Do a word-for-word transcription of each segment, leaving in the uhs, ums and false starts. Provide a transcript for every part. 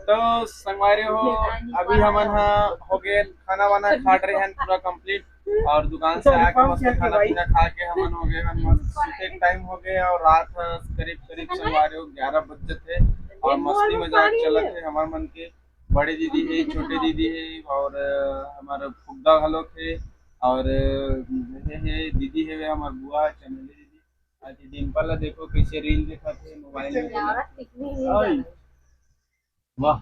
तो संगवारी हो, अभी हमन ह हो गए, खाना वाना खा रहे हैं पूरा कंप्लीट, और दुकान से आके मस्त खाना पीना खा के हमन हो गए हैं मस्त, सूते के टाइम हो गए और रात ह करीब करीब संगवारी हो ग्यारह बज जथे और मस्ती मजाक चलत है। हमार मन के बड़े दीदी है, छोटे दीदी है और अ, हमार फुग्गा घलोक है और अ, ये है दीदी है, हमार बुआ चमेली दीदी। आज डिम्पल ला देखो कैसे रील देखत है मोबाइल में। वाह।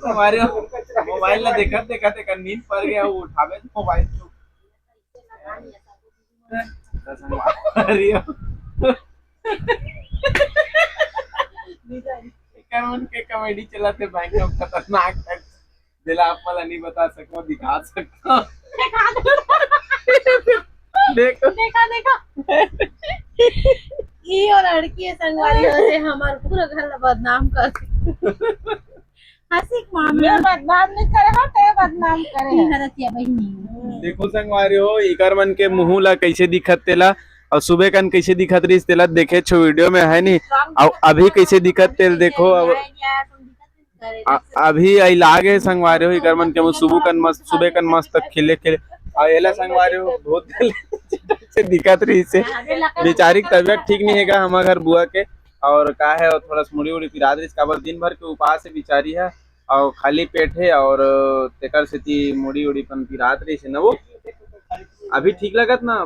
हमारे मोबाइल ला देखत देखत एक नींद पड़ गया, वो उठावे तो मोबाइल को। अरे, एकर मन के कॉमेडी चलत है भाई, एकदम खतरनाक टाइप। जेला आप मन ला नहीं बता सको, दिखा सको। देखो। देखा, देखा। ई और लड़की है संगवारी हो से हमार पूरा घर ला बदनाम कर दे। हंसी के मामला। मैं बदनाम नहीं करे हो, ते बदनाम करे हो। हरतिया बहिनी। देखो संगवारी हो, इकर मन के मुंह ला कैसे दिखत तेला, और सुबह कन कैसे दिखत रहिस तेला देखे छो वीडियो में, है नी? और अभी कैसे दिखत तेल देखो। अब अ-, अभी आई लागे संगवारी हो, इकर मन के मुंह सुबह कन मस्त, सुबह कन मस्त खिले खिले। और एला संगवारी हो बहुत से दिखत रहिस हे। बेचारी के तबीयत ठीक नहीं है का, हमार घर बुआ के, और का है, और थोड़ा सा मुड़ी उड़ी पिरात रहिस, काबर दिन भर के उपास है बेचारी है, और खाली पेट है, और तेकर सेती मुड़ी उड़ी पन पिरात रहिस हे ना वो। अभी ठीक लगत ना?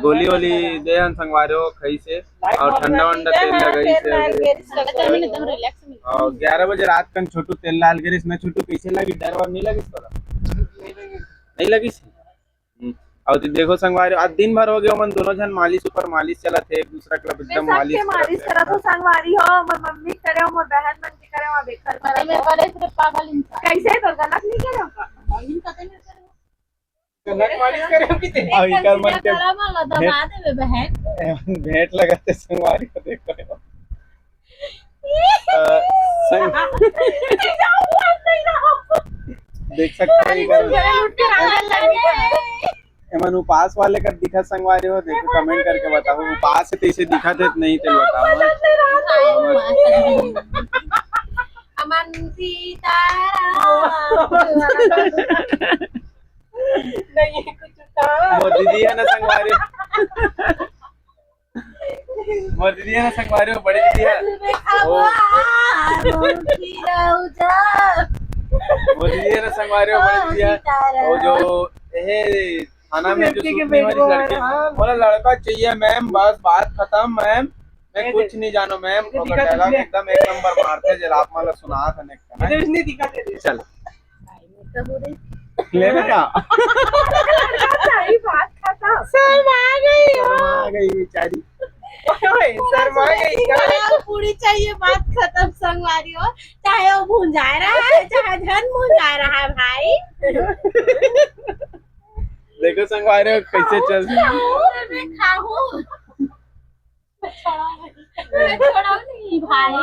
गोली वोली दे हन संगवारी हो, खाइस हे, और ठंडा वंडा तेल लगाइस हे। और ग्यारह बजे रात कन छोटू तेल डाल गिरिस ना। छोटू, कैसे लगिस? डर वर नहीं लगिस तोला? नहीं लगिस? हम्म। और देखो संगवारी, आज दिन भर हो गया, मन दोनों जन मालिश ऊपर मालिश चलत है, एक दूसरा के एकदम मालिश करत है। मालिश करत हो संगवारी हो, मोर मम्मी करे हो, मोर बहन मन के करे हो, बेखर करत हो। पागल इंसान। कैसे तो गलत नहीं करे हो का? कनक मालिश करे हो किते? अउ इकर मन के भेंट, दबा देबे बहन। भेंट लगाते संगवारी हो, देखो। अ, संग-, देख सकते हो इकर, एमन उपास वाले कर दिखा संगवारी हो, देखो कमेंट करके बताओ, उपास है तो इसे दिखा थे नहीं तो बताओ। अमन सीताराम। नहीं, कुछ तो। मोर दीदी है ना संगवारी। मोर दीदी है ना संगवारी, बड़ी दीदी है। मोर दीदी है ना संगवारी, बड़ी दीदी है। वो जो, हे, थाना में जो सूट नहीं वाली लड़की, बोला, "लड़का चाहिए मैम, बस बात खत्म मैम, मैं कुछ नहीं जानो मैम।" ओकर डायलॉग एकदम एक नंबर मारते, जेला आप मन ला सुनात हन एक ठन। चल। लेबे का? सही बात खत्म। शर्मा गई हो। शर्मा गई बेचारी। ओए, शर्मा गई का? पूरी चाहिए, बात खत्म संगवारी हो। चाहे वो भुंजाए रहा है, चाहे झन भुंजाए रहा है भाई। देखो संगवारी हो कैसे चल। मैं खाऊं। छोड़ो नहीं भाई।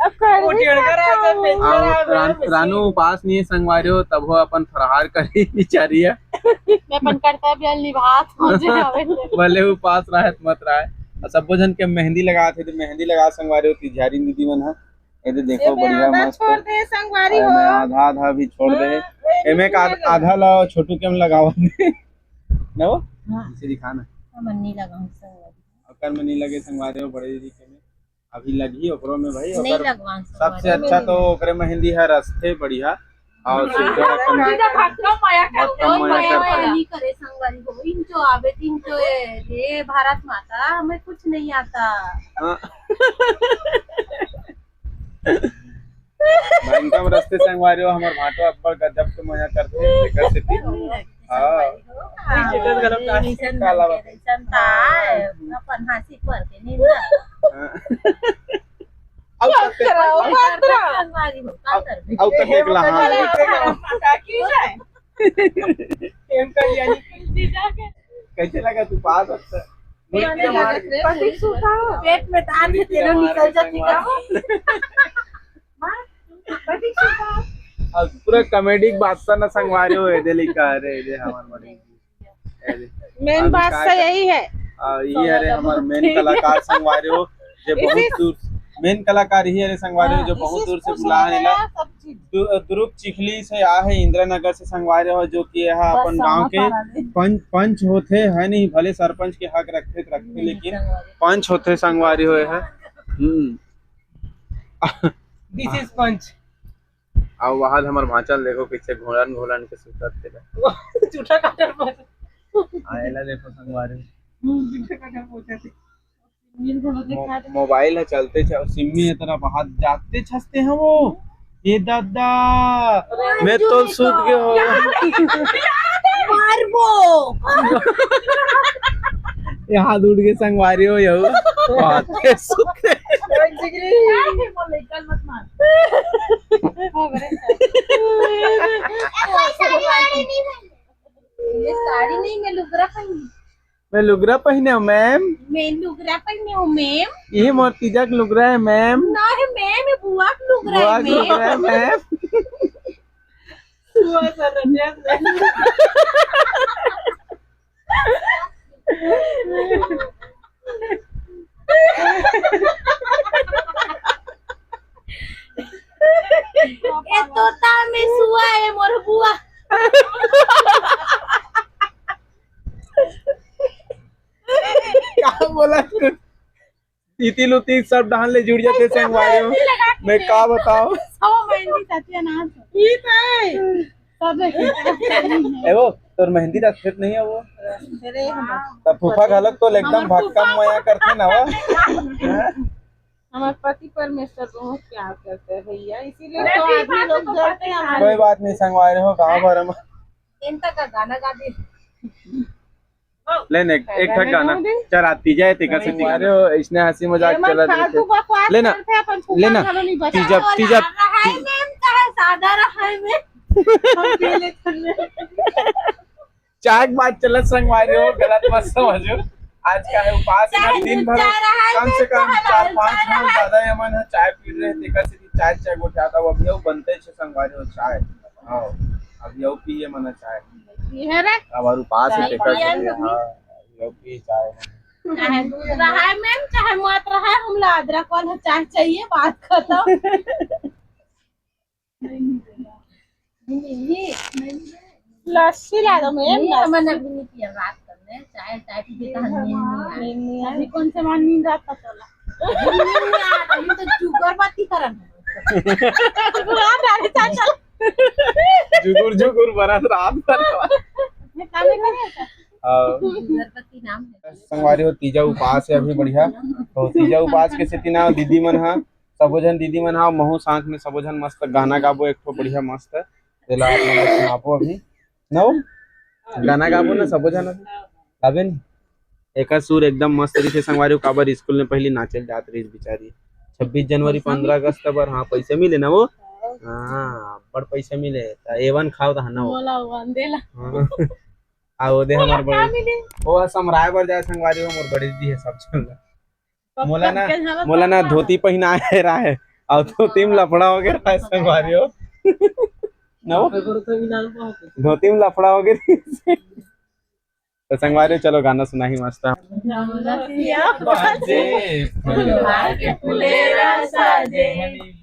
अब कर भी सकता हूँ। रानू उपास नहीं है संगवारी हो, तब वो अपन फरहार करी बेचारी है। मैं अपन कर्तव्य निभात हूँ जे हवे। भले उपास रहत मत रहे। और सब्बो झन के मेहंदी लगात हे, तो मेहंदी लगा संगवारी हो, तिझारी दीदी मन है। ये तो देखो, बढ़िया आधा मस्त छोड़ दे संगवारी हो। आधा आधा भी छोड़ दे। हाँ, एमे का आधा ला छोटू के हम लगावा दे। ना वो? हाँ। इसे दिखा ना। हमन नहीं लगाऊं संगवारी। ओकर में नहीं लगे संगवारी हो, बड़े दीदी के में। अभी लगही ओकरो में भाई, नहीं ओकर लगवान संगवारी। सबसे अच्छा तो ओकरे मेहंदी है रस्ते बढ़िया। और भक्कम मया करते हो, मया करते हो। नहीं करे संगवारी हो, इंचो आवे, तीन चो ए, हे भारत माता, हमें कुछ नहीं आता। हाँ। भयंकर रस्ते संगवारी हो, हमर भांटो अब्बड़ गजब के मया करथे, एकर सेती। हाँ। हाँ, काला बात। अपन हांसी पर के निंदा। हाँ। अब तक, अब तक, अब तक एक ला, हाँ। कैसे लगा तू पास अच्छा? पेट में डाल के तेरे निकल जाती का? अब पूरा कॉमेडी के बादशाह ना संगवारी हो, ए दे लिखा, अरे, ए दे हमार बड़ी। मेन बात तो यही है। आ, ये हरे हमर मेन कलाकार संगवारी हो, जे बहुत दूर, मेन कलाकार ही हरे संगवारी हो, जो बहुत दूर से बुलाए हे ना। दु-, दुरुग चिखली से आ हे, इंदिरा नगर से संगवारी हो, जो कि यहाँ अपन गांव के पंच, पंच होथे, है नहीं, भले सरपंच के हक रखथे त रखथे, लेकिन पंच होथे संगवारी हो, है। हम्म। This is पंच। अउ वहां हमर भांचल देखो, कैसे घोलन घोलन के सुतत हे। जूठा काटत बस। आ, एला देखो संगवारी। हम्म, जूठा काटत बस। मो-, मोबाइल ह चलते छ, सिम्मी ए तरफ हाथ जाते छसते हैं वो। ये दादा, मैं तो सूत गए हो। मारबो। ये हाथ उठ के संगवारी हो, यहू। आते सुते। मत मार। ये साड़ी नहीं, मैं लुगरा पहनी। मैं लुगरा पहने हूँ, मैम। मैं लुगरा पहने हूँ, मैम। ये मोर तीजा के लुगरा है, मैम। ना है, मैम, ये बुआ के लुगरा है, बुआ के मैम। लुगरा है, मैम। बुआ सर रंजन। ए तोता में सुआ ए मोर बुआ। का बोला तू? तीती लुती सब डहन ले जुड़ जाते संगवारी हो। मैं का बताओ? सब मेहंदी सत्यानाश हो। ई तो है। सब ए वो, तोर मेहंदी रखत नहीं है वो। अरे हम तब फूफा घलक तो एकदम भक्कम मया करथे ना वो। हमारे पति परमेश्वर बहुत प्यार करते हैं भैया, इसीलिए तो आदमी लोग जलते हैं हमारे। कोई बात नहीं, संगवारी हो, गांव भर में। इनका का गाना गा दे। ले ने, एक ठक गाना। चल, आती जाए, तेकर से संगवारी हो, इसने हंसी मजाक चला दे। लेना, लेना। तीजा, तीजा। रहा है मैम, चाहे सादा रहा है मैम। हम पी लेते हैं। चाय के बात चलत संगवारी हो, गलत मत समझो। आज का है उपास में, दिन भर कम से कम चार पाँच घंटा ज्यादा ये मन है चाय पी रहे, तेकर से चाय, चाय गोठियाता, वो अभी बनते छे संगवारी हो चाय। हाँ, अभी पिए मन चाय। अब और उपास है, तेकर से, हाँ, अभी चाय। चाहे दूध रहा है मैम, चाहे मत रहा है, हम ला अदरक वाला चाय चाहिए, बात खत्म। लस्सी ला दो मैम, नहीं, हमन लस्सी। अभी नहीं किया बात करने, चाय, चाय पी के कहा नींद नहीं आ रही। नहीं, नहीं, अभी कौन से मान नींद आता चला? नींद नहीं आ रही, तो जुगर बाती करन। जुगर बाती, चाय चला। जुगुर जुगुर बरत रात भर। ये काम नहीं करे। हाँ। जुगर बाती नाम है। संगवारी हो, तीजा उपास है अभी बढ़िया। तो तीजा उपास के सेती ना दीदी मन हा, सबो झन दीदी मन हा, महू साथ में सबो झन मस्त गाना गाबो, एक ठो बढ़िया मस्त। तेला आप मन ला सुनाबो अभी। ना वो? गाना गाबो ना सबो झन अभी। गाबे नी? एकर सुर एकदम मस्त रहिथे संगवारी हो, काबर स्कूल में पहली नाचे ल जात रहिस बिचारी। छब्बीस जनवरी, पंद्रह अगस्त बर, हाँ, पैसा मिले ना वो? हाँ, बड़ पैसा मिले। त एवन खाओ त हना वो। मोला वन देला। हाँ। आ, वो दे हमार बड़े। ओ, समराय बर जाए संगवारी हो, मोर बड़े दीदी है सब चल। मोला ना, मोला ना धोती पहनाए रहा है। अउ धोती में लफड़ा हो गया रहा है संगवारी हो। ना वो? धोती में लफड़ा हो गया। तो संगवारी, चलो गाना सुनाही मस्त। जमलसिया बाजे, फुलवा के फुलेरा साजे,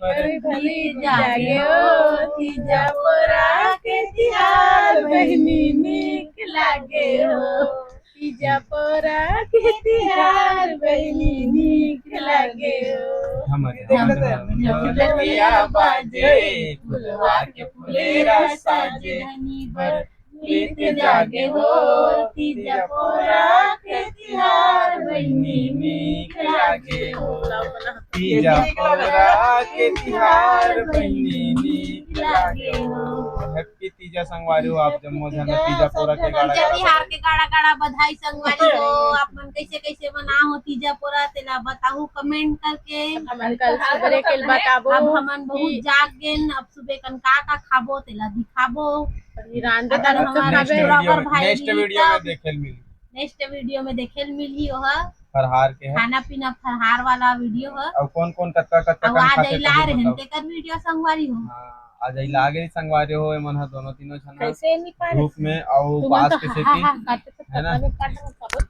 बहिनी जागे हो, तीजा पोरा के तिहार, बहिनी नीक लागे हो, तीजा पोरा के तिहार, बहिनी नीक लागे हो। हमर जमलसिया बाजे, फुलवा के फुलेरा साजे, बहिनी बर प्रीत जागे हो, तीजा पोरा के तिहार बहिनी नीक लागे हो। तीजा पोरा के तिहार बहिनी नीक लागे हो। Happy तीजा संगवारी हो, आप जम्मो झन तीजा पोरा के गाड़ा गाड़ा। तिहार के गाड़ा गाड़ा बधाई संगवारी हो। आप मन कैसे कैसे मना हो तीजा पोरा, तेला बताहू comment करके। हमन कल सुबह के बताबो। अब हमन बहुत जाग गेन, अब सुबह कन का का खाबो, तेला दिखाबो। अभी रांधे अगर तक हमारे next video vlogger में, भाई next video में देखे ल मिली। Next video में देखे ल मिली ओह। फरहार के है। खाना पीना फरहार वाला video है। और कौन कौन कतका कतका अब कन आज खाते अइला तभी रहन बताओ। तेकर video संगवारी हो। हाँ, आज अइला आगे संगवारी हो, एमन ह दोनों तीनों झन कैसे नहीं पारे? धूप में और तुमन उपास तो के सेती, हाँ, हाँ, काटे तो है ना? पता नहीं काटे तो सब